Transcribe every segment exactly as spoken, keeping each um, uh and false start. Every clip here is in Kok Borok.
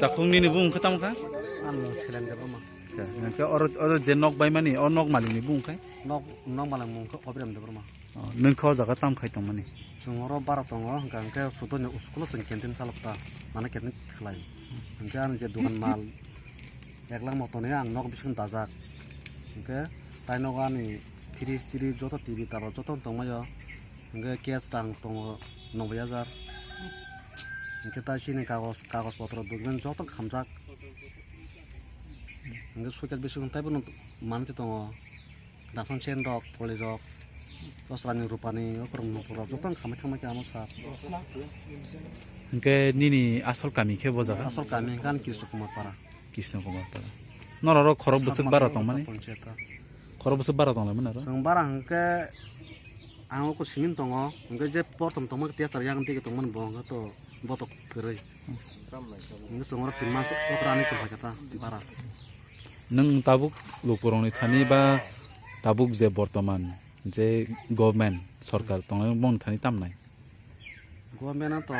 Takhuk nini bung khe tamo kha? Ang Selen Debbarma. Acha, hwnkhe oro, oro je nok baimani, o nok malikni bung khe? Nok, nok malikni bung khe Obiram Debbarma. Oh, nwng khe o jaga tam khai tongmani? Chwng oro bara tongo, hwnkha hwnkhe sudoni school-o chwng canteen chalok ta, mane canteen khlai. Hwnkhe ani je dogan mal, ek lakh moto ni ang nok bising dajak. Hwnkhe tai nogo ani fridge tiri joto T V tabok joto tongmai o. Hwnkhe cash rang tongo noboi hajar. Hwnkhe tai chini kagoj, kagoj potro document joto khamjak. Hwnkhe suikat bising taibo manti tongo. Dason chen rok, poli rok, tosrani rupani, okrok nokpor rok, joto ang khamai thangma khe amo sir. Hwnkhe nini asol kami khe bo jaga? Asol kami hwnkhe ani Krishna Kumar Para. Krishna Kumar Para. Norok oro khorok bwswk bara tongmani? Panchayat. Khorok bwswk bara tonglaimani oro? Chwng bara hwnkhe ang oko simin tongo, hwnkhe je portom tongma tiyastar yang tigi tongmani bo hwnkhe to botok kwrwi. Hwnkhe chwng oro tin mas okra ani tongkha khe ta bara. Nwng tabuk lukurokni thani ba tabuk je bortoman je government, sorkar tongnai bongni thani tamnai? Government-o to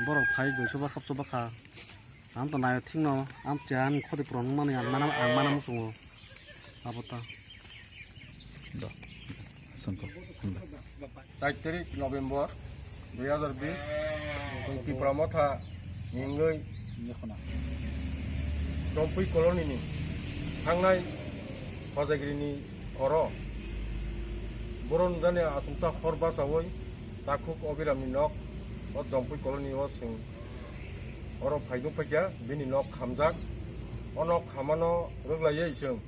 borok phai duiso ba khapso bwkha. Ang to nai thikno, ang chani khoti puron mani ang mana, ang mana muchungo. Abo ta. Do. Aswk kok. Hambai. Char tarik November dui hajar bish, chwng Tipra Motha ni wngwi Jompui colony ni thangnai Hojagiri ni horo, boron jani achomsa hor bachawi Takhuk Obiram ni nok o Jompui colony o chwng oro phai nukphaikha, bini nok khamjak. O nok khamano rwglaiwi chwng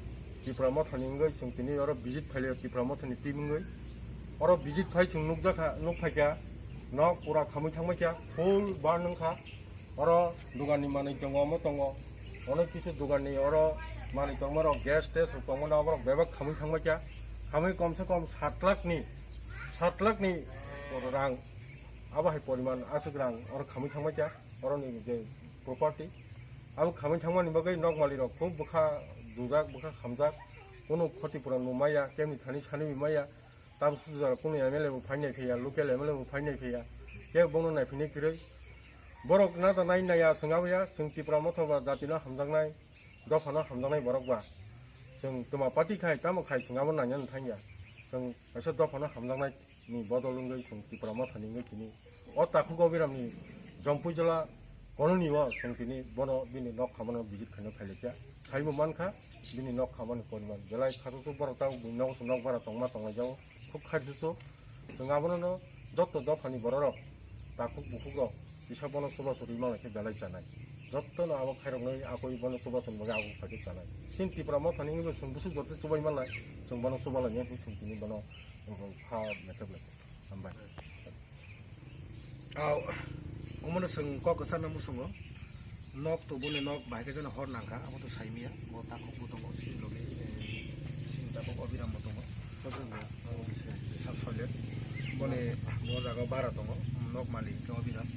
Tipra Motha ni wngwi chwng tini oro visit phailai o, Tipra Motha ni team wngwi. Oro visit phai chwng nukjakha, nukphaikha, nok pura khamwi thangbaikha, full burn wngkha. Oro dogan ni manwi tongo, omo tongo. Onek kisu dogan ni oro manwi tongma rok, gas tes rok tongmani, oborok bebak khamwi thangbaikha. Khamwi komse kom sat lakh ni, sat lakh ni rang, abo hai poriman aswk rang oro khamwi thangbaikha. Oroni je property, abo khamwi thangmani bagwi nok malik rok khub bwkha dujak, bwkha khamjak, kunu khoti puron bo maya, kemni thani sani bo maya, tabuk sujak kunu M L A bo phai nai phiya, local M L A bo phai nai phiya, kebo bono nai phini kwrwi. Borok nata nai naiya, chwng aboya, chwng Tipra Motha ba jatino hamjaknai, dophano hamjaknai borok ba. Chwng twma party khai, tamo khai chwng abo nainani thangya. Chwng kaisa dophano hamjaknai ni bodol wngwi chwng Tipra Motha ni wngwi tini o Takhuk Obiram ni Jompui Jola colony o chwng tini bono bini nok khamano visit khaina phailaikha. Saibo mankha bini nok khamani poriman belai khachuchuk, borok tabuk bini nogo se nok bara tongma tonglaijao, khub khachuchuk. Chwng abono no joto dophani bororok, takhuk bukhukrok kisa bono chubachu rwi manlai khe belai chanai. Jotono abo khairoknwi akoi bono chubachuni bagwi abo khaikhe chanai. Chini Tipra Mothani wngwi chwng bwswk joto chubai manlai, chwng bono chubalainai, chwng tini bono kha metheklai. Hambai. Aw, omono chwng kok kwchangno muchungo. Nok to boni nok bahai khe jani hor nangkha, abo to saimiya. Bo takhuk bo tongo, chini loge, eh, chini takhuk Obiram bo tongo. Sa-, soilen. Boni bo jaga bara tongo, nok malik khe Obiram.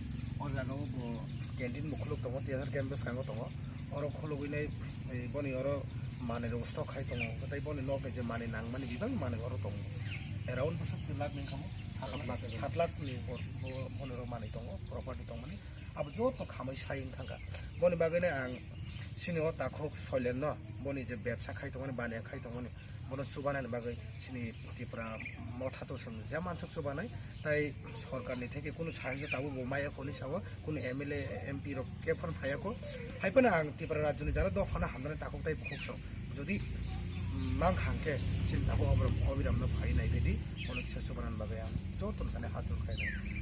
O jaga o bo canteen bo khuluk tongo, tiyar khe bwskango tongo. Oro khulugwi nai, eh, boni oro manwi rok stock khai tongo. Tei boni nok ni je manwi nangmani bebak manwi oro tongo. Around bwswk lakh ni wngkha mo? Sat lakh. Sat lakh ni bo, bo, boni oro manwi tongo, property tongmani. Abo joto khamwi sai wng thangkha. Boni bagwino ang chini o takhuk Soilen no, boni je bebsa khai tongmani, baniya khai tongmani, bono chubanani bagwi chini Tipra Motha to chwng je mansuk chubanai, tai sorkar ni theke kunu sahajyo tabuk bo maya kho hinwi sao, kunu M L A, M P rok khe phano phaiya kho. Hai phano ang Tipra rajyo ni jara dophano hamjaknai takhuk tai bukhuk song. Jodi, mm, mang hang khe chini takhuk Obiram, Obiram no phai nai redi, bono kisa chubanani bagwi ang joto ni thani hat jor khai nai.